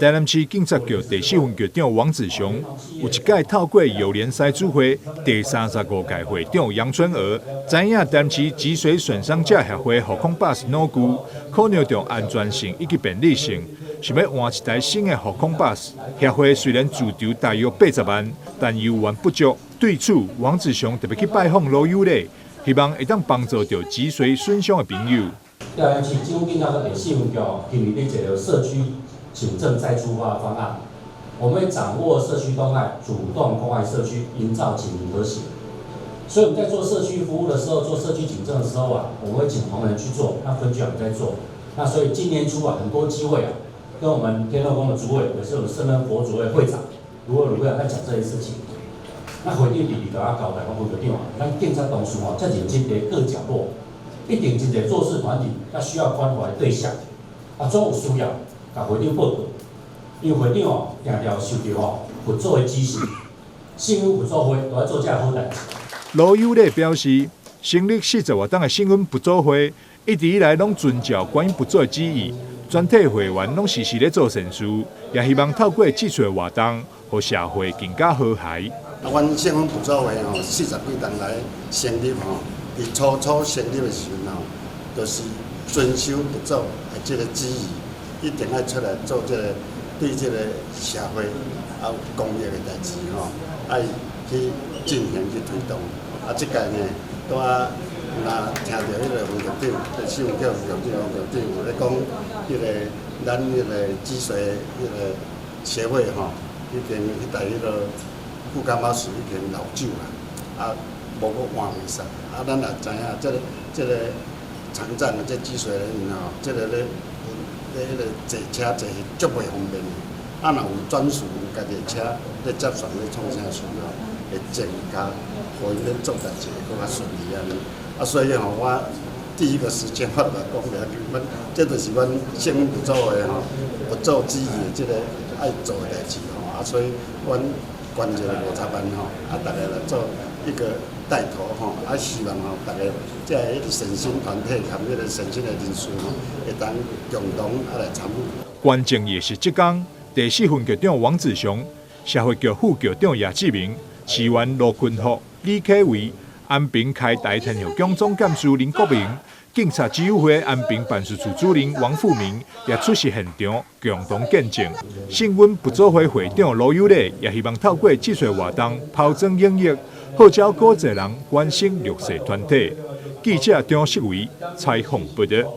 台南市警察局第四分局長王子雄有一擺透過友聯賽主會第35屆會長楊春娥，知影台南市脊髓損傷者協會護康巴士老舊，考量著安全性以及便利性，想欲換一台新的護康巴士。協會雖然自籌大約80萬，但猶原不足。對此，王子雄特別去拜訪盧有禮，希望會當幫助著脊髓損傷的朋友。台南市政府警察局第四分局今年咧一個社區警政再出發的方案，我們會掌握社區動態，主動關懷社區，營造警民和諧。所以我們在做社區服務的時候，做社區警政的時候啊，我們會請同仁去做，那分局長在做。那所以今年初啊，很多機會啊，跟我們天後宮的主委，也是我們聖恩佛祖會會長盧爾盧會長在講這些事情。那會長直直共我交代，講分局長啊，咱警察同事吼，遮認真佇各角落，一定真濟弱勢團體，較需要關懷的對象，啊，總有需要，共會長報告。因為會長哦，定定受著吼佛祖的指示，聖恩佛祖會都愛做這好代誌。盧有禮表示，成立40外冬的聖恩佛祖會，一直以來攏遵照觀音佛祖的旨意，全體會員攏時時咧做善事，也希望透過這次的活動，予社會更加和諧。啊，阮聖恩佛祖會吼，40幾冬來成立吼，佇初初成立的時陣吼，就是遵守佛祖的這個旨意，一定愛出來做這個對這個社會啊有公益的代誌吼，愛去進行去推動。啊，這屆呢，拄仔若聽著彼個分局長，第四分局分局長、分局長有咧講，彼個咱彼個脊髓彼個協會吼，已經彼台彼個富岡巴士已經老舊啦，啊，無閣換袂使。啊，咱也知影，這個殘障的這脊髓人員吼，這個咧咧彼個坐車坐是足袂方便的。啊，若有專屬家己的車咧接送咧創啥需要，會增加，予𪜶咧做代誌會閣較順利按呢。啊，所以吼，我第一個時間我就共講袂要緊，阮這就是阮聖恩佛祖會吼，佛祖旨意的這個愛做的代誌吼。啊，所以阮捐一個50萬吼，啊，逐家來做一個帶頭吼，啊，希望吼，逐家這個善心團體含彼個善心的人士吼，會當共同啊來參與。捐贈儀式這工，第四分局長王子雄、社會局副局長葉志明、市議員盧坤福、李啟維、安平開台天后宮總監事林國明、警察指揮會安平辦事處主任王富明也出席現場，共同見證。聖恩佛祖會會長盧有禮也希望透過這次活動拋磚引玉，號召閣濟人關心弱勢團體。記者張世維採訪報導。